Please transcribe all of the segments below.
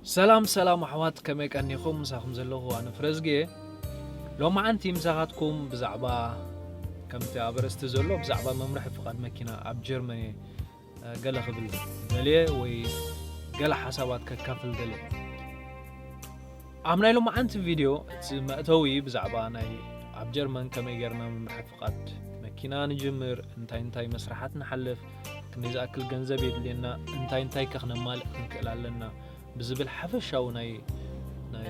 ሰላም ሰላም ኣሕዋት፣ ከመይ ቀኒኹም? ምሳኹም ዘለኹ ኣነ ፍረዝጌ። ሎማዓንቲ ምሳኻትኩም ብዛዕባ፣ ከምቲ ኣብ ኣርእስቲ ዘሎ፣ ብዛዕባ መምርሒ ፍቓድ መኪና ኣብ ጀርመን እየ፣ እ፣ ገለ ክብል ደልየ ወይ ገለ ሓሳባት ከካፍል ደልየ። ኣብ ናይ ሎማዓንቲ ቪድዮ እቲ መእተዊ ብዛዕባ ናይ ኣብ ጀርመን ከመይ ጌርና መምርሒ ፍቓድ መኪና ንጅምር፣ እንታይ እንታይ መስርሓት ንሓልፍ፣ ክንደይ ዝኣክል ገንዘብ የድልየና፣ እንታይ እንታይ ከ ክነማልእ ክንክእል ኣለና ብዝብል ሓፈሻዊ ናይ፣ ናይ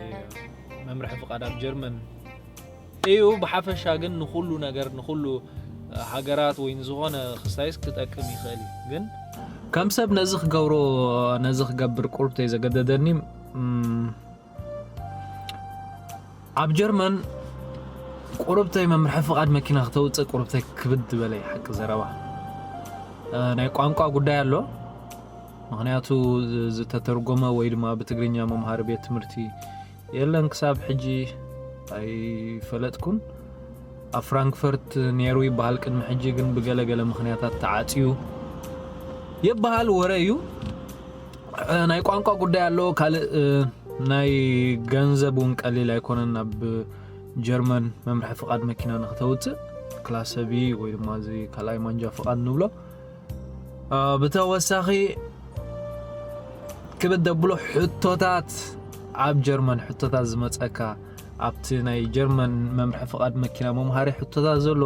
መምርሒ ፍቓድ ኣብ ጀርመን እዩ። ብሓፈሻ ግን ንኹሉ ነገር፣ ንኹሉ ሃገራት ወይ ንዝኾነ ክስታይስ ክጠቅም ይኽእል እዩ። ግን ከም ሰብ ነዚ ክገብሮ፣ ነዚ ክገብር ቁርብተይ ዘገደደኒ፣ እም፣ ኣብ ጀርመን ቁርብተይ መምርሒ ፍቓድ መኪና ክተውፅእ ቁርብተይ ክብድ ዝበለ እዩ፣ ሓቂ ዘረባ። እ፣ ናይ ቋንቋ ጉዳይ ኣሎ። ምኽንያቱ ዝ-፣ ዝተተርጎመ ወይ ድማ ብትግርኛ መምሃሪ ቤት ትምህርቲ የለን ክሳብ ሕጂ ኣይፈለጥኩን። ኣብ ፍራንክፈርት ነይሩ ይበሃል ቅድሚ ሕጂ፣ ግን ብገለገለ ምኽንያታት ተዓጽዩ ይበሃል፣ ወረ እዩ። እ፣ ናይ ቋንቋ ጉዳይ ኣሎ። ካልእ፣ እ፣ ናይ ገንዘብ እውን ቀሊል ኣይኮነን። ናብ ጀርመን መምርሒ ፍቓድ መኪና ንክተውፅእ ክላሰ ቢ ወይ ድማ እዚ ካልኣይ ማንጃ ፍቓድ ንብሎ። እ፣ ብተወሳኺ ክብድ ዘብሎ ሕቶታት፣ ኣብ ጀርመን ሕቶታት ዝመፀካ፣ ኣብቲ ናይ ጀርመን መምርሒ ፍቓድ መኪና መምሃሪ ሕቶታት ዘሎ፣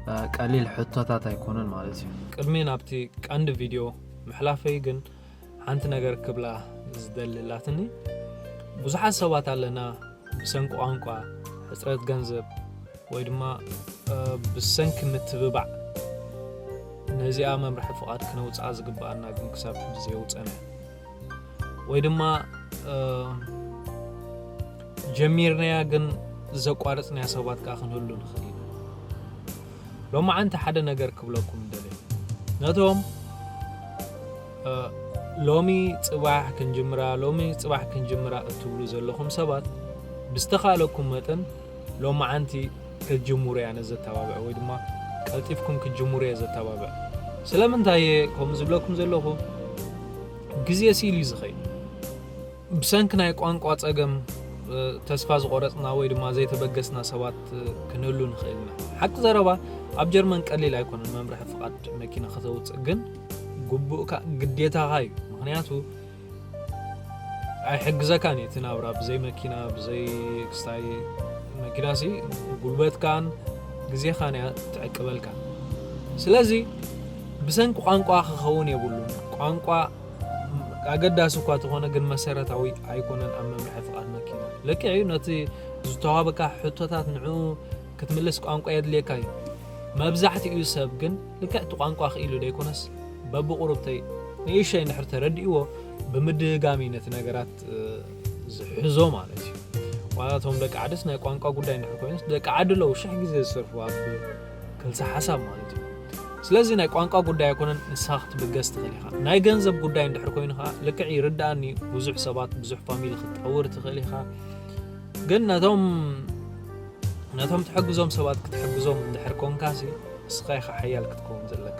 እ፣ ቀሊል ሕቶታት ኣይኮነን ማለት እዩ። ቅድሚ ናብቲ ቀንዲ ቪድዮ ምሕላፈይ ግን ሓንቲ ነገር ክብላ ዝደሊ ኣላትኒ። ብዙሓት ሰባት ኣለና ብሰንኪ ቋንቋ፣ ሕጽረት ገንዘብ ወይ ድማ፣ እ፣ ብሰንኪ ምትብባዕ ነዚኣ መምርሒ ፍቓድ ክነውጽኣ ዝግብኣና ግን ክሳብ ሕጂ ዘየውጸና ወይ ድማ፣ እ፣ ጀሚርናያ ግን ዘቋረጽናያ ሰባት ከኣ ክንህሉ ንኽእል ኢና። ሎማዓንቲ ሓደ ነገር ክብለኩም እደሊ። ነቶም፣ እ፣ ሎሚ ጽባሕ ክንጅምራ፣ ሎሚ ጽባሕ ክንጅምራ እትብሉ ዘለኹም ሰባት፣ ብዝተኻእለኩም መጠን ሎማዓንቲ ክትጅምሩ እየ ኣነ ዘተባብዕ፣ ወይ ድማ ቀልጢፍኩም ክትጅምሩ እየ ዘተባብዕ። ስለምንታይ እየ ከምኡ ዝብለኩም ዘለኹ? ግዜ ስኢሉ እዩ ዝኸይድ። ብሰንኪ ናይ ቋንቋ ጸገም፣ እ፣ ተስፋ ዝቖረጽና ወይ ድማ ዘይተበገስና ሰባት፣ እ፣ ክንህሉ ንኽእል ኢና። ሓቂ ዘረባ፣ ኣብ ጀርመን ቀሊል ኣይኮነን መምርሒ ፍቓድ መኪና ከተውጽእ፣ ግን ግቡእካ፣ ግዴታኻ እዩ። ምኽንያቱ ኣይሕግዘካን እዩ እቲ ናብራ ብዘይ መኪና፣ ብዘይ ክስታይ መኪናሲ ጉልበትካን ግዜኻን እያ ትዕቅበልካ። ስለዚ ብሰንኪ ቋንቋ ክኸውን የብሉን። ቋንቋ ኣገዳሲ እኳ ተኾነ፣ ግን መሰረታዊ ኣይኮነን ኣብ መምርሒ ፍቓድ መኪና። ልክዕ እዩ፣ ነቲ ዝተዋህበካ ሕቶታት ንዕኡ ክትምልስ ቋንቋ የድልየካ እዩ። መብዛሕትኡ ሰብ ግን ልክዕ እቲ ቋንቋ ክኢሉ ደይኮነስ፣ በብቑሩብተይ ንእሽተይ እንድሕር ተረዲእዎ፣ ብምድጋሚ ነቲ ነገራት፣ እ፣ ዝሕዞ ማለት እዩ። ዋላ እቶም ደቂ ዓድስ ናይ ቋንቋ ጉዳይ እንድሕር ኮይኑስ፣ ደቂ ዓዲ ኣለዉ ሽሕ ግዜ ዝሰርሑ ኣብ ክልተ ሓሳብ ማለት እዩ። ስለዚ ናይ ቋንቋ ጉዳይ ኣይኮነን፣ ንስኻ ክትብገስ ትኽእል ኢኻ። ናይ ገንዘብ ጉዳይ እንድሕር ኮይኑ ኸዓ፣ ልክዕ ይርድኣኒ፣ ብዙሕ ሰባት፣ ብዙሕ ፋሚሊ ክትጠውር ትኽእል ኢኻ። ግን ነቶም፣ ነቶም ትሕግዞም ሰባት ክትሕግዞም እንድሕር ኮንካሲ፣ ንስኻ ኢኻ ሓያል ክትከውን ዘለካ።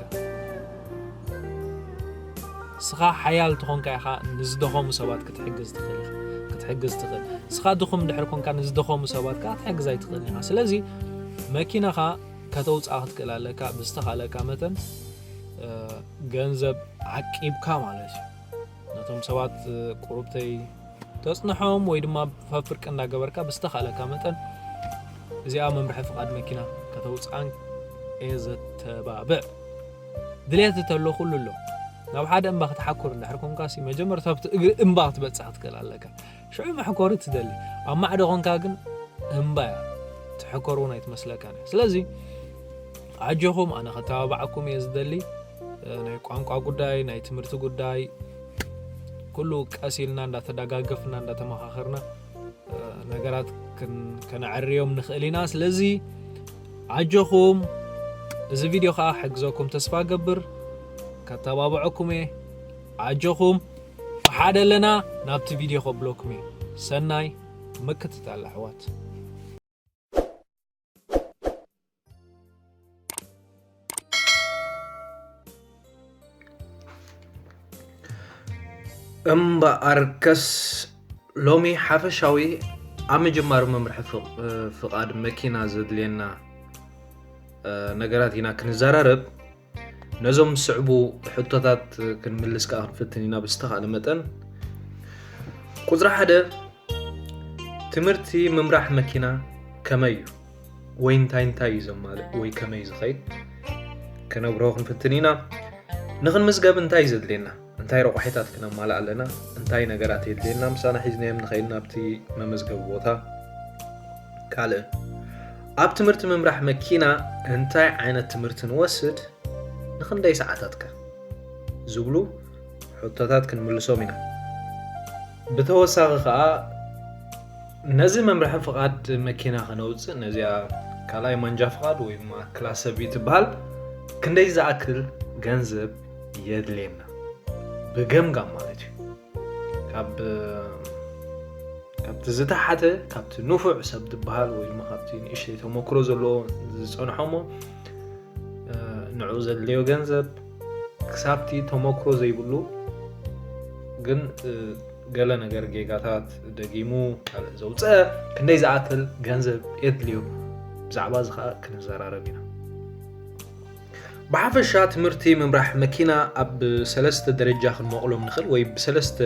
ንስኻ ሓያል ተኾንካ ኢኻ ንዝደኸሙ ሰባት ክትሕግዝ ትኽእል ኢኻ፣ ክትሕግዝ ትኽእል። ንስኻ ድኹም እንድሕር ኮንካ ንዝደኸሙ ሰባት ከኣ ክትሕግዝ ኣይትኽእልን ኢኻ። ስለዚ መኪናኻ ከተውጽኣ ክትክእል ኣለካ፣ ብዝተኻእለካ መጠን፣ እ፣ ገንዘብ ዓቂብካ ማለት እዩ። ነቶም ሰባት፣ እ፣ ቁሩብተይ ተጽንሖም ወይ ድማ ፈፍርቂ እንዳገበርካ ብዝተኻእለካ መጠን እዚኣ መምርሒ ፍቓድ መኪና ከተውጽኣን እየ ዘተባብዕ። ድሌት እንተሎ ኩሉ ኣሎ። ናብ ሓደ እምባ ክትሓኩር እንድሕር ኮንካሲ መጀመርታ ኣብቲ እግሪ እምባ ክትበጽሕ ክትክእል ኣለካ። ሽዑ መሕኮሪ ትደሊ። ኣብ ማዕዶ ኮንካ ግን እምባ እያ። ትሕኮር እውን ኣይትመስለካን እያ። ስለዚ ኣጆኹም፣ ኣነ ከተባብዓኩም እየ ዝደሊ። እ፣ ናይ ቋንቋ ጉዳይ፣ ናይ ትምህርቲ ጉዳይ፣ ኩሉ ቀስ ኢልና እንዳተደጋገፍና፣ እንዳተመኻኸርና፣ እ፣ ነገራት ክን-፣ ከነዕርዮም ንኽእል ኢና። ስለዚ ኣጆኹም፣ እዚ ቪድዮ ኸዓ ሕግዘኩም ተስፋ ገብር፣ ከተባብዐኩም እየ። ኣጆኹም፣ ብሓደ ኣለና፣ ናብቲ ቪድዮ ከብለኩም እየ። ሰናይ ምክትታል ኣሕዋት። እምበኣርከስ ሎሚ ሓፈሻዊ ኣብ ምጅማር መምርሒ ፍቕ- ፍቓድ መኪና ዘድልየና ነገራት ኢና ክንዘራረብ። ነዞም ዝስዕቡ ሕቶታት ክንምልስ ከዓ ክንፍትን ኢና ብዝተኻእለ መጠን። ቁፅሪ ሓደ፣ ትምህርቲ ምምራሕ መኪና ከመይ እዩ? ወይ እንታይ እንታይ እዩ ዘማልእ ወይ ከመይ ዝኸይድ ክነብሮ ክንፍትን ኢና። ንክንምዝገብ እንታይ እዩ ዘድልየና? እንታይ ረቋሒታት ክነማልእ ኣለና? እንታይ ነገራት የድልየና ምሳና ሒዝናዮም ንኸይድ ናብቲ መመዝገቢ ቦታ? ካልእ፣ ኣብ ትምህርቲ ምምራሕ መኪና እንታይ ዓይነት ትምህርቲ ንወስድ? ንክንደይ ሰዓታትከ? ዝብሉ ሕቶታት ክንምልሶም ኢና። ብተወሳኺ ከዓ ነዚ መምርሒ ፍቓድ መኪና ከነውፅእ፣ ነዚኣ ካልኣይ ማንጃ ፍቓድ ወይ ድማ ክላሰ ቢ ትበሃል ክንደይ ዝኣክል ገንዘብ የድልየና? ብገምጋም ማለት እዩ። ካብ ካብቲ ዝተሓተ፣ ካብቲ ንፉዕ ሰብ ዝበሃል ወይ ድማ ካብቲ ንእሽተይ ተመክሮ ዘለዎ ዝፀንሖሞ ንዑ ዘድልዮ ገንዘብ ክሳብቲ ተመክሮ ዘይብሉ ግን ገለ ነገር ጌጋታት ደጊሙ ካልእ ዘውፀ ክንደይ ዝኣክል ገንዘብ የድልዮ? ብዛዕባ እዚ ከዓ ክንዘራረብ ኢና። ብሓፈሻ ትምህርቲ ምምራሕ መኪና ኣብ ሰለስተ ደረጃ ክንመቕሎም ንኽእል ወይ ብሰለስተ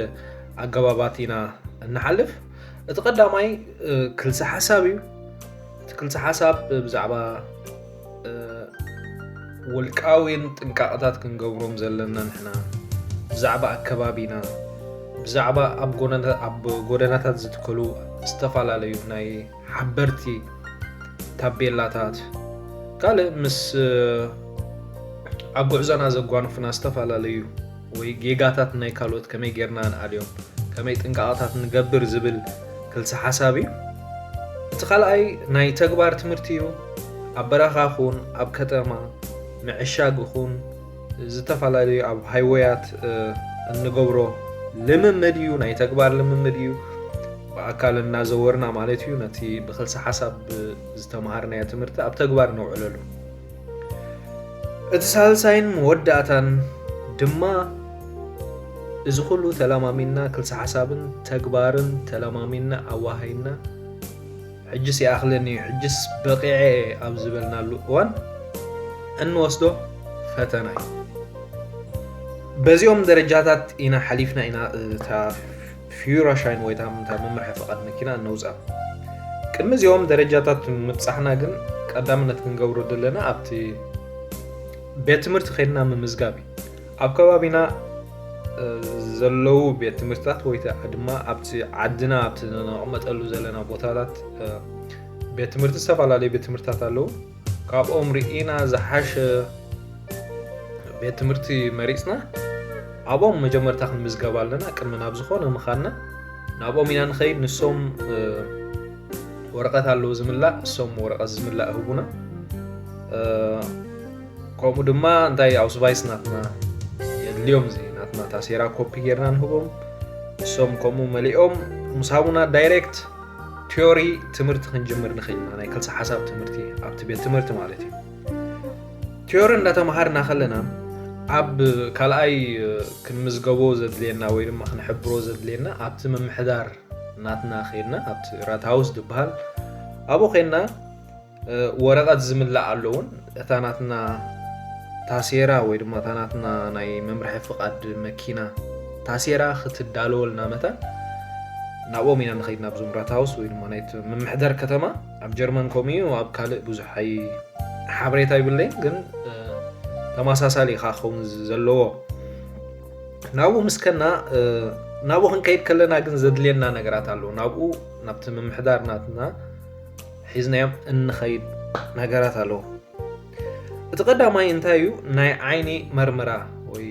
ኣገባባት ኢና እንሓልፍ። እቲ ቀዳማይ ክልሰ ሓሳብ እዩ። እቲ ክልሰ ሓሳብ ብዛዕባ ውልቃዊን ጥንቃቕታት ክንገብሮም ዘለና ንሕና፣ ብዛዕባ ኣከባቢና፣ ብዛዕባ ኣብ ጎደናታት ዝትከሉ ዝተፈላለዩ ናይ ሓበርቲ ታቤላታት፣ ካልእ ምስ ኣብ ጉዕዞና ዘጓንፉና ዝተፈላለዩ ወይ ጌጋታት ናይ ካልኦት ከመይ ጌርና ንኣልዮም፣ ከመይ ጥንቃቕታት ንገብር ዝብል ክልሰ ሓሳብ እዩ። እቲ ካልኣይ ናይ ተግባር ትምህርቲ እዩ። ኣብ በረኻ ኹን ኣብ ከተማ ምዕሻግ ኹን ዝተፈላለዩ ኣብ ሃይወያት እንገብሮ ልምምድ እዩ፣ ናይ ተግባር ልምምድ እዩ። ብኣካል እናዘወርና ማለት እዩ፣ ነቲ ብክልሰ ሓሳብ ዝተምሃርናዮ ትምህርቲ ኣብ ተግባር ነውዕለሉ። እቲ ሳልሳይን መወዳእታን ድማ እዚ ኩሉ ተለማሚና ክልሰ ሓሳብን ተግባርን ተለማሚና ኣዋሃይና ሕጅስ ይኣኽለኒ እዩ፣ ሕጅስ በቂዐ እየ ኣብ ዝበልናሉ እዋን እንወስዶ ፈተና እዩ። በዚኦም ደረጃታት ኢና ሓሊፍና ኢና እታ ፊዩራሻይን ወይ እታ መምርሒ ፍቓድ መኪና እነውፅኣ። ቅድሚ እዚኦም ደረጃታት ምብፃሕና ግን ቀዳምነት ክንገብሮ ዘለና ኣብቲ ቤት ትምህርቲ ከይድና ምምዝጋብ እዩ። ኣብ ከባቢና ዘለዉ ቤት ትምህርትታት ወይ ድማ ኣብቲ ዓድና ኣብቲ ነቐመጠሉ ዘለና ቦታታት ቤት ትምህርቲ ዝተፈላለዩ ቤት ትምህርትታት ኣለዉ። ካብኦም ርኢና ዝሓሸ ቤት ትምህርቲ መሪፅና ኣብኦም መጀመርታ ክንምዝገብ ኣለና። ቅድሚ ናብ ዝኾነ ምኻንና ናብኦም ኢና ንኸይድ። ንሶም ወረቐት ኣለዉ ዝምላእ፣ እሶም ወረቐት ዝምላእ ህቡና። ከምኡ ድማ እንታይ ኣውስቫይስ ናትና የድልዮም፣ እዚ ናትና ታሴራ ኮፒ ጌርና ንህቦም። እሶም ከምኡ መሊኦም ምስ ሃቡና ዳይሬክት ቲዮሪ ትምህርቲ ክንጅምር ንኽእል ኢና። ናይ ክልሰ ሓሳብ ትምህርቲ ኣብቲ ቤት ትምህርቲ ማለት እዩ። ቲዮሪ እንዳተምሃርና ከለና ኣብ ካልኣይ ክንምዝገቦ ዘድልየና ወይ ድማ ክንሕብሮ ዘድልየና ኣብቲ ምምሕዳር ናትና ኸይድና ኣብቲ ራትሃውስ ዝበሃል ኣብኡ ኸይድና ወረቐት ዝምላእ ኣለውን እታ ናትና ታሴራ ወይ ድማ እታ ናትና ናይ መምርሒ ፍቓድ መኪና ታሴራ ክትዳለወልና መታን ናብኦም ኢና ንኸይድ፣ ናብዞም ራትሃውስ ወይ ድማ ናይ ምምሕዳር ከተማ። ኣብ ጀርመን ከምኡ እዩ፣ ኣብ ካልእ ብዙሕ ሓይ ሓበሬታ ይብለይን፣ ግን ተመሳሳሊ ኢኻ ክኸውን ዘለዎ። ናብኡ ምስከና ናብኡ ክንከይድ ከለና ግን ዘድልየና ነገራት ኣለዉ። ናብኡ ናብቲ ምምሕዳር ናትና ሒዝናዮም እንኸይድ ነገራት ኣለዉ። እቲ ቀዳማይ እንታይ እዩ? ናይ ዓይኒ መርመራ ወይ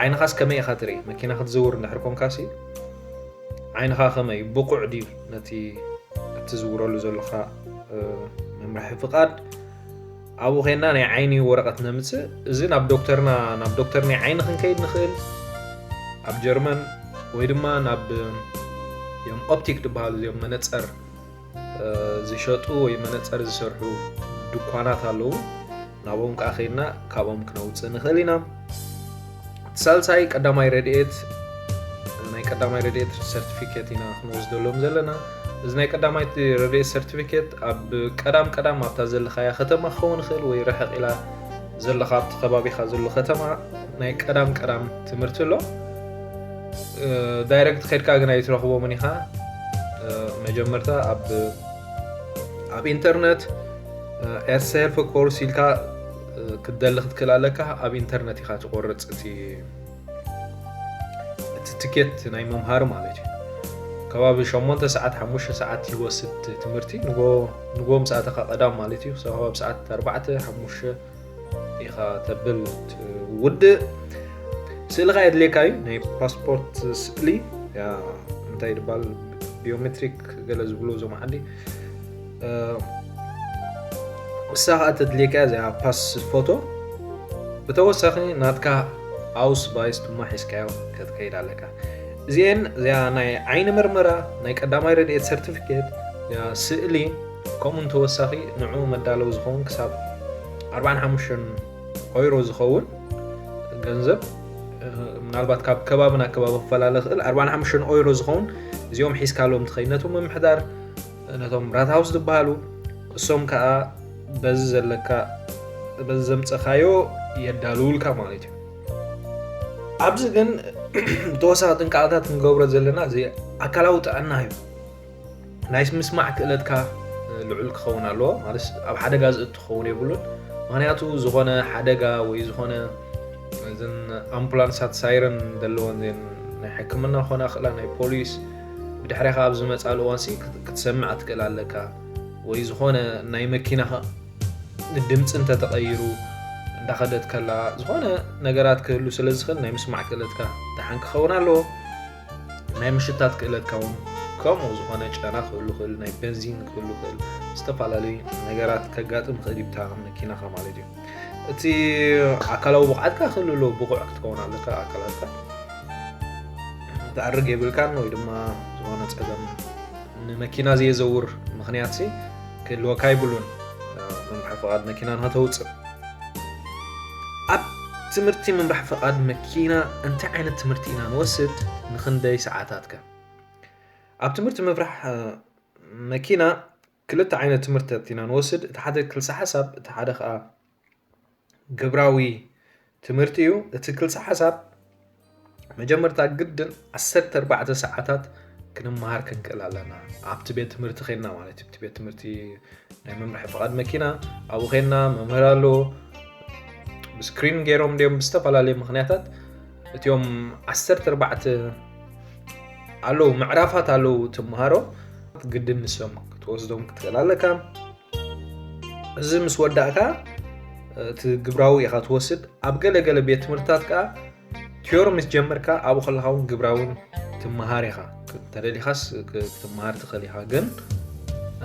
ዓይንኻስ ከመይ ኢኻ ትርኢ? መኪና ክትዝውር እንድሕር ኮንካሲ ዓይንኻ ከመይ ብቑዕ ድዩ ነቲ እትዝውረሉ ዘለኻ መምርሒ ፍቓድ? ኣብኡ ኸይና ናይ ዓይኒ ወረቐት ነምፅእ። እዚ ናብ ዶክተርና ናብ ዶክተር ናይ ዓይኒ ክንከይድ ንኽእል ኣብ ጀርመን፣ ወይ ድማ ናብ እዮም ኦፕቲክ ዝበሃሉ እዮም መነፀር ዝሸጡ ወይ መነፀር ዝሰርሑ ድኳናት ኣለዉ። ናብኦም ከዓ ኸይድና ካብኦም ክነውፅእ ንኽእል ኢና። እቲ ሳልሳይ ቀዳማይ ረድኤት፣ ቀዳማይ ረድኤት ሰርቲፊኬት ኢና ክንወስደሎም ዘለና። እዚ ናይ ቀዳማይ ረድኤት ሰርቲፊኬት ኣብ ቀዳም ቀዳም ኣብታ ዘለኻያ ከተማ ክኸውን ይኽእል ወይ ርሕቕ ኢላ ዘለኻ ኣብቲ ከባቢኻ ዘሎ ከተማ ናይ ቀዳም ቀዳም ትምህርቲ ኣሎ። ዳይረክት ከድካ ግን ኣይትረኽቦምን ኢኻ። መጀመርታ ኣብ ኣብ ኢንተርነት ኤርሰልፍ ኮርስ ኢልካ ክትደሊ ክትክእል ኣለካ። ኣብ ኢንተርነት ኢኻ ትቆርፅ እቲ እቲ ትኬት ናይ መምሃሪ ማለት እዩ። ከባቢ ሸሞንተ ሰዓት ሓሙሽተ ሰዓት ይወስድ ትምህርቲ። ንጎ ንጎ ምስ ኣተካ ቀዳም ማለት እዩ። ክሳብ ከባቢ ሰዓት ኣርባዕተ ሓሙሽተ ኢኻ ተብል ትውድእ። ስእልኻ የድልየካ እዩ። ናይ ፓስፖርት ስእሊ እንታይ ይባል፣ ቢዮሜትሪክ ገለ ዝብሉ እዞም ዓዲ እሳ ከዓ ተድልየካ እዚኣ ፓስ ፎቶ። ብተወሳኺ ናትካ ኣውስ ባይስ ድማ ሒዝካዮ ክትከይድ ኣለካ። እዚአን እዚኣ ናይ ዓይኒ ምርመራ፣ ናይ ቀዳማይ ረድኤት ሰርቲፊኬት፣ ስእሊ፣ ከምኡ ተወሳኺ ንዕኡ መዳለዊ ዝኸውን ክሳብ ኣርባዓን ሓሙሽተን ኦይሮ ዝኸውን ገንዘብ፣ ምናልባት ካብ ከባቢ ናብ ከባቢ ክፈላለ ክእል፣ ኣርባዓን ሓሙሽተን ኦይሮ ዝኸውን እዚኦም ሒዝካሎም ትኸይድ። ነቶም ምምሕዳር ነቶም ራትሃውስ ዝበሃሉ እሶም ከዓ በዚ ዘለካ በዚ ዘምፀኻዮ የዳልውልካ ማለት እዩ። ኣብዚ ግን ተወሳኺ ጥንቃቕታት ክንገብሮ ዘለና እዚ ኣካላዊ ጥዕና እዩ። ናይ ምስማዕ ክእለትካ ልዑል ክኸውን ኣለዎ። ማለት ኣብ ሓደጋ ዝእቱ ክኸውን የብሉን። ምክንያቱ ዝኾነ ሓደጋ ወይ ዝኾነ እዘን ኣምቡላንሳት ሳይረን ዘለወን ናይ ሕክምና ክኾና ክእላ ናይ ፖሊስ ብድሕሪኻ ኣብ ዝመፃሉ እዋንሲ ክትሰምዕ ትክእል ኣለካ። ወይ ዝኾነ ናይ መኪና ድምፂ እንተተቐይሩ እንዳኸደት ከላ ዝኾነ ነገራት ክህሉ ስለ ዝኽእል ናይ ምስማዕ ክእለትካ ደሓን ክኸውን ኣለዎ። ናይ ምሽታት ክእለትካ እውን ከምኡ ዝኾነ ጨና ክህሉ ክእል፣ ናይ በንዚን ክህሉ ክእል፣ ዝተፈላለዩ ነገራት ከጋጥም ክእል ይብታ መኪናኻ ማለት እዩ። እቲ ኣካላዊ ብቕዓትካ ክህሉ ኣለዎ። ብቑዕ ክትከውን ኣለካ። ኣካላትካ ትኣርግ የብልካን ወይ ድማ ዝኾነ ፀገም ንመኪና ዘየዘውር ምክንያት ክህልወካ ይብሉን። መምርሒ ፍቓድ መኪና ንኸተውፅእ ኣብ ትምህርቲ ምምራሕ ፍቓድ መኪና እንታይ ዓይነት ትምህርቲ ኢና ንወስድ? ንክንደይ ሰዓታት ከ? ኣብ ትምህርቲ ምምራሕ መኪና ክልተ ዓይነት ትምህርትታት ኢና ንወስድ። እቲ ሓደ ክልሳ ሓሳብ፣ እቲ ሓደ ከዓ ግብራዊ ትምህርቲ እዩ። እቲ ክልሳ ሓሳብ መጀመርታ ግድን ዓሰርተ ኣርባዕተ ሰዓታት ክንመሃር ክንክእል ኣለና። ኣብቲ ቤት ትምህርቲ ኸይድና ማለት እዩ። እቲ ቤት ትምህርቲ ናይ መምርሒ ፍቓድ መኪና ኣብኡ ኸይድና መምህር ኣሎ። ብስክሪን ገይሮም ድዮም ብዝተፈላለየ ምኽንያታት እቲኦም ዓሰርተ ኣርባዕተ ኣለዉ ምዕራፋት ኣለዉ ትምሃሮ ግድን ንሶም ክትወስዶም ክትክእል ኣለካ። እዚ ምስ ወዳእካ እቲ ግብራዊ ኢኻ ትወስድ። ኣብ ገለ ገለ ቤት ትምህርትታት ከዓ ቲዮሪ ምስ ጀመርካ ኣብኡ ከለካ እውን ግብራውን ትመሃር ኢኻ። ተደሊኻስ ክትመሃር ትኽእል ኢኻ። ግን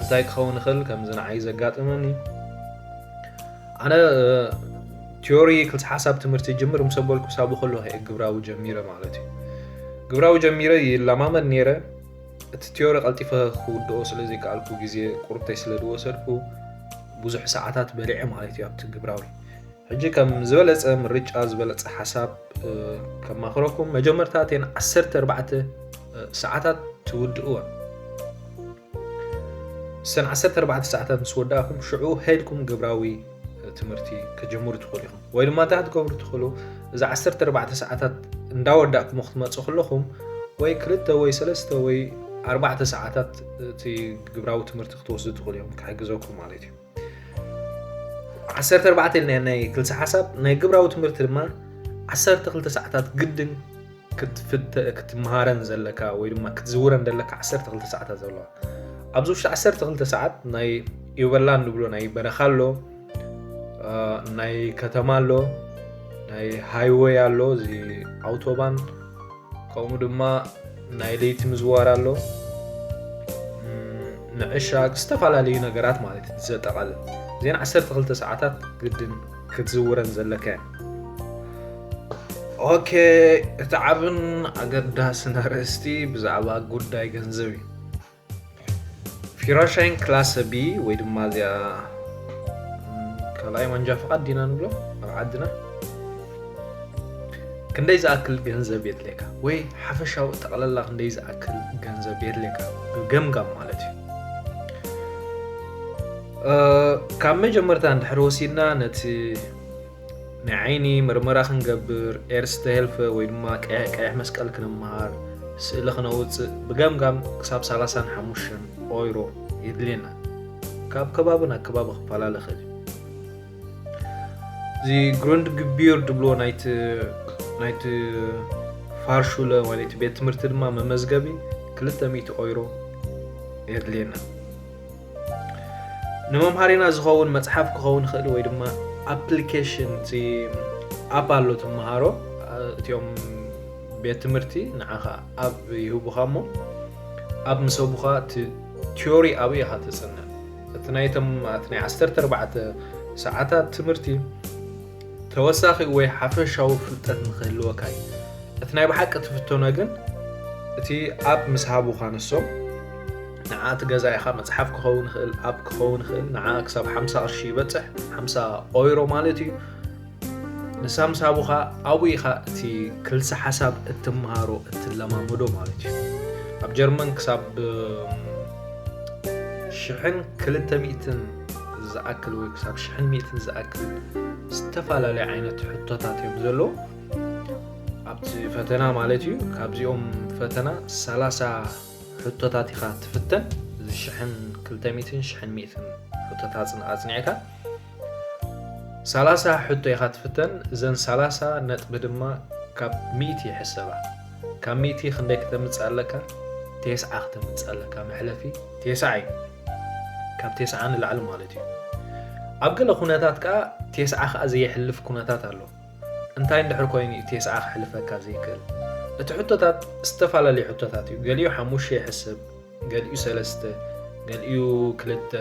እንታይ ክኸውን ይኽእል ከምዚ ንዓይ ዘጋጥመኒ ኣነ ቲዮሪ ክልተ ሓሳብ ትምህርቲ ጅምር ምስ ኣበልኩ ሳቡ ከሎ ግብራዊ ጀሚረ ማለት እዩ። ግብራዊ ጀሚረ ይለማመድ ነይረ። እቲ ቲዮሪ ቀልጢፈ ክውድኦ ስለ ዘይከኣልኩ ግዜ ቁርብተይ ስለ ዝወሰድኩ ብዙሕ ሰዓታት በሊዐ ማለት እዩ ኣብቲ ግብራዊ። ሕጂ ከም ዝበለፀ ምርጫ ዝበለፀ ሓሳብ ከማኽረኩም መጀመርታ እተን ዓሰርተ ኣርባዕተ ሰዓታት ትውድእወን። እሰን ዓሰርተ ኣርባዕተ ሰዓታት ምስ ወዳእኩም ሽዑ ሄድኩም ግብራዊ ትምህርቲ ከጀምሩ ትኽእሉ ኢኹም። ወይ ድማ እንታይ ክትገብሩ ትኽእሉ፣ እዛ ዓሰርተ ኣርባዕተ ሰዓታት እንዳወዳእኩም ክትመፁ ከለኹም ወይ ክልተ ወይ ሰለስተ ወይ ኣርባዕተ ሰዓታት እቲ ግብራዊ ትምህርቲ ክትወስዱ ትኽእሉ እዮም ክሕግዘኩም ማለት እዩ። ዓሰርተ ኣርባዕተ ኢልና ናይ ክልተ ሓሳብ ናይ ግብራዊ ትምህርቲ ድማ ዓሰርተ ክልተ ሰዓታት ግድን ክትምሃረን ዘለካ ወይ ድማ ክትዝውረን ዘለካ ዓሰርተ ክልተ ሰዓታት ዘለዋ ኣብዚ ውሽጢ ዓሰርተ ክልተ ሰዓት ናይ ኢበላ ንብሎ ናይ በረኻ ኣሎ፣ ናይ ከተማ ኣሎ፣ ናይ ሃይወይ ኣሎ፣ እዚ ኣውቶባን ከምኡ ድማ ናይ ለይቲ ምዝዋር ኣሎ፣ ንዕሻ ዝተፈላለዩ ነገራት ማለት እዩ ዘጠቓልል። እዚን ዓሰርተ ክልተ ሰዓታት ግድን ክትዝውረን ዘለካ እየን። ኦኬ፣ እቲ ዓብን ኣገዳስን ኣርእስቲ ብዛዕባ ጉዳይ ገንዘብ እዩ። ፊራሻይን ክላሰ ቢ ወይ ድማ እዚኣ ካልኣይ መንጃ ፍቓድ ዲና ንብሎ ኣብ ዓድና ክንደይ ዝኣክል ገንዘብ የድልየካ ወይ ሓፈሻዊ ጠቕላላ ክንደይ ዝኣክል ገንዘብ የድልየካ፣ ብገምጋም ማለት እዩ። ካብ መጀመርታ እንድሕር ወሲድና ነቲ ናይ ዓይኒ ምርመራ ክንገብር፣ ኤርስተ ሄልፈ ወይ ድማ ቀይሕ መስቀል ክንምሃር፣ ስእሊ ክነውፅእ ብገምጋም ክሳብ ሰላሳን ሓሙሽተን ኦይሮ የድልየና። ካብ ከባቢ ናብ ከባቢ ክፈላለ ይኽእል እዩ። እዚ ግሩንድ ግቢር ድብሎ ናይቲ ፋርሹለ ወይ ናይቲ ቤት ትምህርቲ ድማ መመዝገቢ ክልተ ሚእቲ ኦይሮ የድልየና። ንመምሃሪና ዝኸውን መፅሓፍ ክኸውን ይኽእል ወይ ድማ ኣፕሊኬሽን፣ እቲ ኣፕ ኣሎ ትምሃሮ። እቲኦም ቤት ትምህርቲ ንዓኻ ኣብ ይህቡኻ እሞ ኣብ ምስ ህቡኻ እቲ ቲዮሪ ኣብኡ ኢኻ ተፅንዕ። እቲ ናይቶም እቲ ናይ ዓሰርተ ኣርባዕተ ሰዓታት ትምህርቲ ተወሳኺ ወይ ሓፈሻዊ ፍልጠት ንክህልወካ እዩ። እቲ ናይ ብሓቂ ትፍተኖ ግን እቲ ኣፕ ምስ ሃቡኻ ንሶም ንዓ እቲ ገዛ ኢኻ መፅሓፍ ክኸውን ይኽእል፣ ኣፕ ክኸውን ይኽእል፣ ንዓ ክሳብ ሓምሳ ቅርሺ ይበፅሕ፣ ሓምሳ ኦይሮ ማለት እዩ። ንሳ ምስ ሃቡኻ ኣብኡ ኢኻ እቲ ክልሰ ሓሳብ እትምሃሮ እትለማመዶ ማለት እዩ። ኣብ ጀርመን ክሳብ ሽሕን ክልተ ሚእትን ዝኣክል ወይ ክሳብ ሽሕን ሚእትን ዝኣክል ዝተፈላለዩ ዓይነት ሕቶታት እዮም ዘለዉ። ኣብቲ ፈተና ማለት እዩ። ካብዚኦም ፈተና ሰላሳ ሕቶታት ኢኻ ትፍተን። እዚ ሽሕን ክልተ ሚእትን ሽሕን ሚእትን ሕቶታት ኣጽን- ኣጽኒዕካ ሰላሳ ሕቶ ኢኻ ትፍተን። እዘን ሰላሳ ነጥቢ ድማ ካብ ሚእቲ ይሕሰባ። ካብ ሚእቲ ክንደይ ክተምጽእ ኣለካ? ቴስዓ ክተምጽእ ኣለካ። መሕለፊ ቴስዓ እዩ። ካብ ቴስዓ ንላዕሊ ማለት እዩ። ኣብ ገለ ኩነታት ከኣ ቴስዓ ከኣ ዘየሕልፍ ኩነታት ኣሎ። እንታይ እንድሕር ኮይኑ እዩ ቴስዓ ክሕልፈካ ዘይክእል? እቲ ሕቶታት ዝተፈላለዩ ሕቶታት እዩ። ገሊኡ ሓሙሽተ ይሕስብ፣ ገሊኡ ሰለስተ፣ ገሊኡ ክልተ፣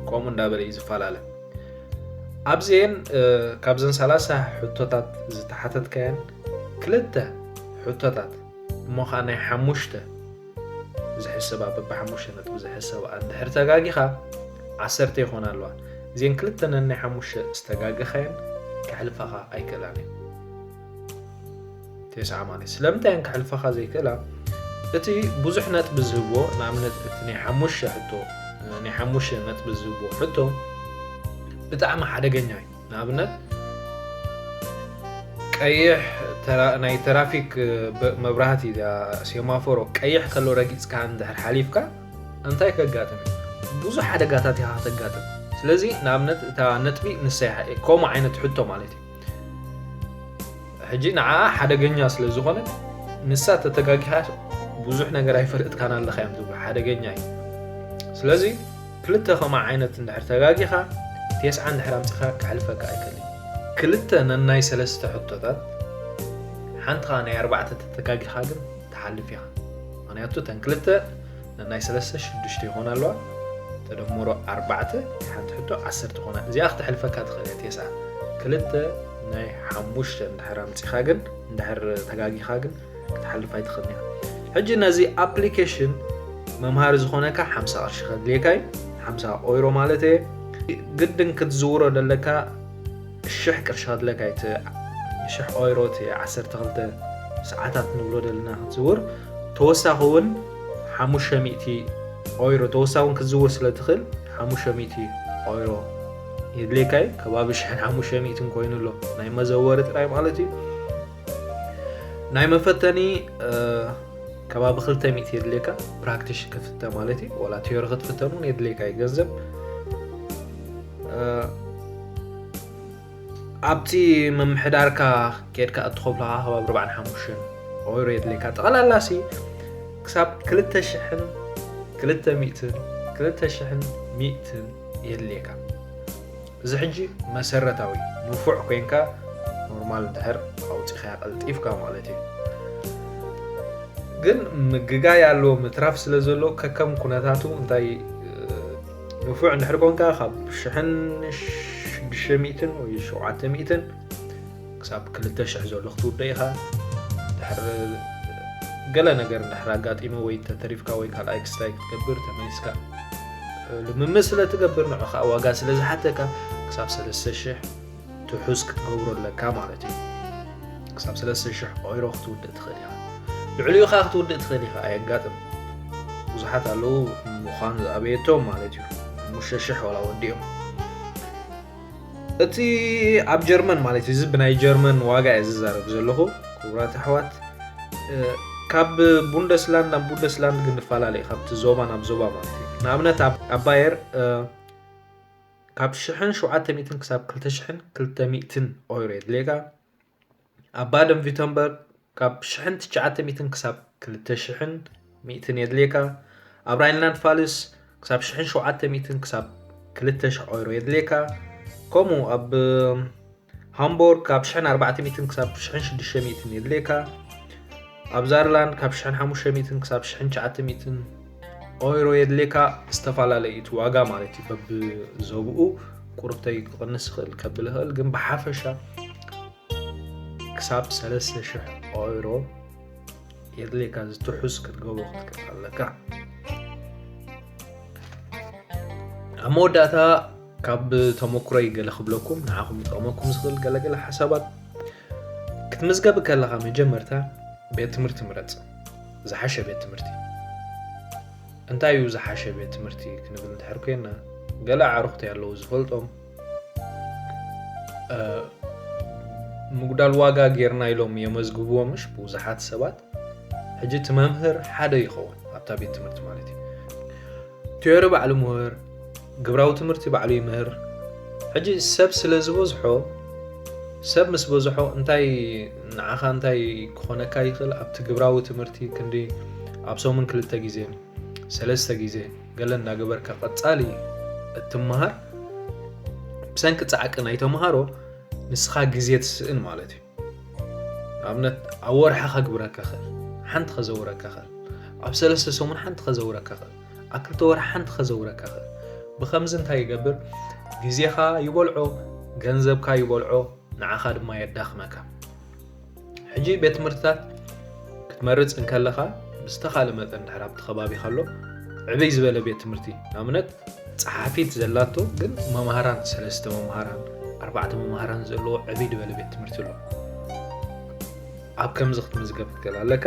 ከምኡ እንዳበለ እዩ ዝፈላለ። ኣብዚኤን እ፣ ካብዘን ሰላሳ ሕቶታት ዝተሓተትካየን ክልተ ሕቶታት እሞ ኸዓ ናይ ሓሙሽተ ዝሕሰባ፣ በብሓሙሽተ ነጥቢ ዝሕሰባ እንድሕር ተጋጊኻ ዓሰርተ ይኾና ኣለዋ። እዚኤን ክልተ ነናይ ሓሙሽተ ዝተጋገኻየን ከሕልፋኻ ኣይክእላን እየን። ቴስዓ ማለት ስለምንታይ እየን ከሕልፋኻ ዘይክእላ? እቲ ብዙሕ ነጥቢ ዝህብዎ፣ ንኣብነት እቲ ናይ ሓሙሽተ ሕቶ፣ ናይ ሓሙሽተ ነጥቢ ዝህብዎ ሕቶ ብጣዕሚ ሓደገኛ እዩ። ንኣብነት ቀይሕ ተራ-፣ ናይ ተራፊክ ብ-፣ መብራህቲ፣ እዛ ሴማፎሮ ቀይሕ ከሎ ረጊጽካ እንድሕር ሓሊፍካ እንታይ ከጋጥም እዩ? ብዙሕ ሓደጋታት ኢኻ ከተጋጥም። ስለዚ ንኣብነት እታ ነጥቢ ንሳ እያ፣ ከምኡ ዓይነት ሕቶ ማለት እዩ። ሕጂ ንዓ ሓደገኛ ስለ ዝኾነት ንሳ ተተጋጊኻ ብዙሕ ነገር ኣይፈለጥካን ኣለኻ እዮም ዝብሉ። ሓደገኛ እዩ። ስለዚ ክልተ ከምኣ ዓይነት እንድሕር ተጋጊኻ ቴስዓ እንድሕር ኣምጺኻ ክሕልፈካ ኣይክእልን። ክልተ ነናይ ሰለስተ ሕቶታት ሓንቲ ኸኣ ናይ ኣርባዕተ ተተጋጊኻ ግን ትሓልፍ ኢኻ። ምኽንያቱ እተን ክልተ ነናይ ሰለስተ ሽዱሽተ ይኾና ኣለዋ። ተደምሮ ኣርባዕተ ናይ ሓንቲ ሕቶ ዓሰርተ ይኾና። እዚኣ ክተሕልፈካ ትኽእል እያ ቴስዓ። ክልተ ናይ ሓሙሽተ እንድሕር ኣምጺኻ ግን እንድሕር ተጋጊኻ ግን ክትሓልፍ ኣይትኽእልን ኢኻ። ሕጂ ነዚ ኣፕሊኬሽን መምሃሪ ዝኾነካ ሓምሳ ቅርሺ ከድልየካ እዩ። ሓምሳ ኦይሮ ማለት እየ። ግድን ክትዝውሮ ደለካ ሽሕ ቅርሺ ከድለካ እዩ። እቲ ሽሕ ኦይሮ እቲ ዓሰርተ ክልተ ሰዓታት ንብሎ ደለና ክትዝውር። ተወሳኺ እውን ሓሙሽተ ሚእቲ ኦይሮ ተወሳኺ እውን ክትዝውር ስለ ትኽእል ሓሙሽተ ሚእቲ ኦይሮ የድልየካ እዩ። ከባቢ ሽሕን ሓሙሽተ ሚእትን ኮይኑ ኣሎ ናይ መዘወሪ ጥራይ ማለት እዩ። ናይ መፈተኒ እ፣ ከባቢ ክልተ ሚእቲ የድልየካ ፕራክቲሽ ክፍተ ማለት እዩ። ዋላ ቲዮሪ ክትፍተን እውን የድልየካ እዩ ገንዘብ። እ፣ ኣብቲ ምምሕዳርካ ኬድካ እትኸፍሎ ከዓ ከባቢ ኣርባዓን ሓሙሽተን ኦይሮ የድልየካ። ጠቕላላ ሲ ክሳብ ክልተ ሽሕን ክልተ ሚእትን ክልተ ሽሕን ሚእትን የድልየካ። እዚ ሕጂ መሰረታዊ ንፉዕ ኮንካ ኖርማል እንድሕር ኣውፂኻያ ቀልጢፍካ ማለት እዩ። ግን ምግጋይ ኣሎ፣ ምትራፍ ስለ ዘሎ ከከም ኩነታቱ እንታይ፣ እ፣ ንፉዕ እንድሕር ኮንካ ካብ ሽሕን ሽዱሽተ ሚእትን ወይ ሸውዓተ ሚእትን ክሳብ ክልተ ሽሕ ዘሎ ክትውደ ኢኻ። ድሕር ገለ ነገር እንድሕር ኣጋጢሙ ወይ ተተሪፍካ ወይ ካልኣይ ክስታይ ክትገብር ተመሊስካ፣ እ፣ ልምምድ ስለ ትገብር ንዑ ከዓ ዋጋ ስለ ዝሓተካ ክሳብ ሰለስተ ሽሕ ትሑዝ ክትገብሮ ኣለካ ማለት እዩ። ክሳብ ሰለስተ ሽሕ ኦይሮ ክትውድእ ትኽእል ኢኻ። ልዕሊኡ ኸዓ ክትውድእ ትኽእል ኢኻ፣ ኣየጋጥም። ብዙሓት ኣለዉ ምዃን ዝኣበየቶም ማለት እዩ። ሓሙሽተ ሽሕ ዋላ ወዲኦም። እቲ ኣብ ጀርመን ማለት እዩ፣ እዚ ብናይ ጀርመን ዋጋ እየ ዝዛረብ ዘለኹ። ክቡራት ኣሕዋት፣ እ፣ ካብ ቡንደስላንድ ናብ ቡንደስላንድ ግን ንፈላለ እዩ፣ ካብቲ ዞባ ናብ ዞባ ማለት እዩ። ንኣብነት ኣብ፣ ኣብ ባየር፣ እ፣ ካብ ሽሕን ሸውዓተ ሚእትን ክሳብ ክልተ ሽሕን ክልተ ሚእትን ኦይሮ የድልየካ። ኣብ ባደን ቪተንበርግ ካብ ሽሕን ትሽዓተ ሚእትን ክሳብ ክልተ ሽሕን ሚእትን የድልየካ። ኣብ ራይንላንድ ፋልስ ክሳብ ሽሕን ሸውዓተ ሚእትን ክሳብ ክልተ ሽሕ ኦይሮ የድልየካ። ከምኡ ኣብ ሃምቦርግ ካብ ሽሕን ኣርባዕተ ሚእትን ክሳብ ሽሕን ሽዱሽተ ሚእትን የድልየካ። ኣብ ዛርላንድ ካብ ሽሕን ሓሙሽተ ሚእትን ክሳብ ሽሕን ትሽዓተ ሚእትን ኦይሮ የድልየካ። ዝተፈላለየ እቲ ዋጋ ማለት እዩ፣ በብዞብኡ ቁርብተይ ክቕንስ ይኽእል፣ ከብል ይኽእል፣ ግን ብሓፈሻ ክሳብ ሰለስተ ሽሕ ኦይሮ የድልየካ፣ ዝትሑዝ ክትገብሮ ክትክእል ኣለካ። ኣብ መወዳእታ ካብ ተመኩሮይ ገለ ክብለኩም፣ ንዓኹም ክጠቕመኩም ዝኽእል ገለገለ ሓሳባት። ክትምዝገብ ከለኻ መጀመርታ ቤት ትምህርቲ ምረጽ፣ ዝሓሸ ቤት ትምህርቲ። እንታይ እዩ ዝሓሸ ቤት ትምህርቲ ክንብል እንድሕር ኮይና፣ ገለ ኣዕሩኽቲ ኣለዉ ዝፈልጦም፣ እ፣ ምጉዳል ዋጋ ጌርና ኢሎም የመዝግብዎ፣ ምሽ ብዙሓት ሰባት። ሕጂ እቲ መምህር ሓደ ይኸውን ኣብታ ቤት ትምህርቲ ማለት እዩ። ቲዮሪ ባዕሉ ምሁር፣ ግብራዊ ትምህርቲ ባዕሉ ይምህር። ሕጂ ሰብ ስለ ዝበዝሖ፣ ሰብ ምስ በዝሖ እንታይ ንዓኻ እንታይ ክኾነካ ይኽእል? ኣብቲ ግብራዊ ትምህርቲ ክንዲ ኣብ ሰሙን ክልተ ግዜ፣ ሰለስተ ግዜ ገለ እንዳገበርካ ቀጻሊ እትመሃር፣ ብሰንኪ ጻዕቂ ናይ ተምሃሮ ንስኻ ግዜ ትስእን ማለት እዩ። ንኣብነት ኣብ ወርሒ ከግብረካ ኽእል፣ ሓንቲ ከዘውረካ ኽእል፣ ኣብ ሰለስተ ሰሙን ሓንቲ ከዘውረካ ኽእል፣ ኣብ ክልተ ወርሒ ሓንቲ ከዘውረካ ኽእል። ብኸምዚ እንታይ ይገብር? ግዜኻ ይበልዖ፣ ገንዘብካ ይበልዖ፣ ንዓኻ ድማ የዳኽመካ። ሕጂ ቤት ትምህርትታት ክትመርጽ እንከለኻ ብዝተኻለ መጠን ድሕር ኣብቲ ከባቢኻ ኣሎ ዕብይ ዝበለ ቤት ትምህርቲ፣ ንኣብነት ጸሓፊት ዘላቶ ግን መምሃራን፣ ሰለስተ መምሃራን፣ ኣርባዕተ መምሃራን ዘለዎ ዕብይ ዝበለ ቤት ትምህርቲ ኣሎ። ኣብ ከምዚ ክትምዝገብ ክትክእል ኣለካ።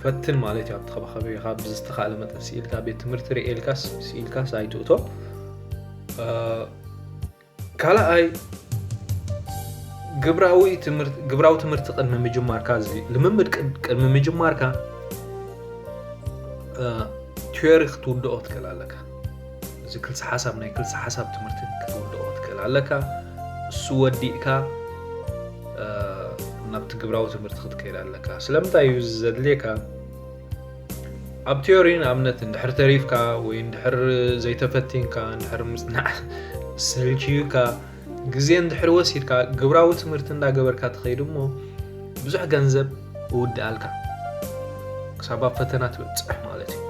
ፈትን ማለት እዩ፣ ኣብቲ ከባቢኻ ብዝተኻለ መጠን ስኢልካ ቤት ትምህርቲ ርእየልካስ ስኢልካስ ኣይትእቶ። እ፣ ካልኣይ ግብራዊ ትምህርቲ፣ ግብራዊ ትምህርቲ ቅድሚ ምጅማርካ፣ እዚ ልምምድ ቅድ-፣ ቅድሚ ምጅማርካ፣ እ፣ ቲዮሪ ክትውድኦ ትክእል ኣለካ። እዚ ክልሰ ሓሳብ፣ ናይ ክልሰ ሓሳብ ትምህርቲ ክትውድኦ ትክእል ኣለካ። እሱ ወዲእካ፣ እ፣ ናብቲ ግብራዊ ትምህርቲ ክትከይድ ኣለካ። ስለምንታይ እዩ እዚ ዘድልየካ? ኣብ ቲዮሪ ንኣብነት እንድሕር ተሪፍካ ወይ እንድሕር ዘይተፈቲንካ፣ እንድሕር ምስናዕ ሰልችዩካ፣ ግዜ እንድሕር ወሲድካ ግብራዊ ትምህርቲ እንዳገበርካ ትኸይድ እሞ ብዙሕ ገንዘብ እውድኣልካ ክሳብ ኣብ ፈተና ትበጽሕ ማለት እዩ።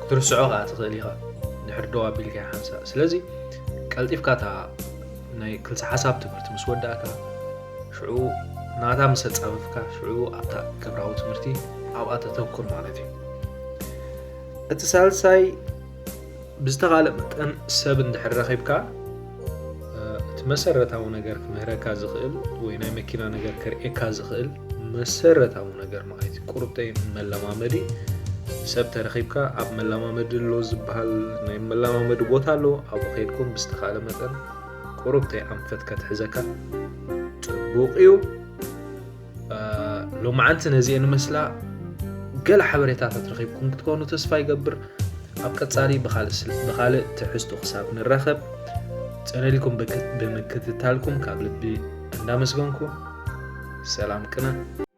ክትርስዖ ከኣ ትኽእል ኢኻ እንድሕር ደው ኣቢልካ ሓንሳእ። ስለዚ ቀልጢፍካ እታ ናይ ክልሰ ሓሳብ ትምህርቲ ምስ ወዳእካ ሽዑ ናታ ምስ ኣጻፈፍካ ሽዑ ኣብታ ግብራዊ ትምህርቲ ኣብኣ ተተኩር ማለት እዩ። እቲ ሳልሳይ ብዝተኻለ መጠን ሰብ እንድሕር ረኺብካ፣ እ፣ እቲ መሰረታዊ ነገር ክምህረካ ዝኽእል ወይ ናይ መኪና ነገር ከርእየካ ዝኽእል መሰረታዊ ነገር ማለት እዩ። ቁርብተይ መለማመዲ ሰብ ተረኺብካ ኣብ መለማመዲ ኣሎ ዝበሃል ናይ መለማመዲ ቦታ ኣሎ። ኣብኡ ከይድኩም ብዝተኻለ መጠን ቁርብተይ ኣንፈት ከትሕዘካ ጽቡቕ እዩ። እ፣ ሎማዓንቲ ነዚአን መስላ ገለ ሓበሬታታት ረኺብኩም ክትኮኑ ተስፋ ይገብር። ኣብ ቀጻሊ ብኻልእ ስል-፣ ብኻልእ ትሕዝቶ ክሳብ ንራኸብ፣ ጽን ኢልኩም ብክ-፣ ብምክትታልኩም ካብ ልቢ እንዳመስገንኩ፣ ሰላም ቅነ።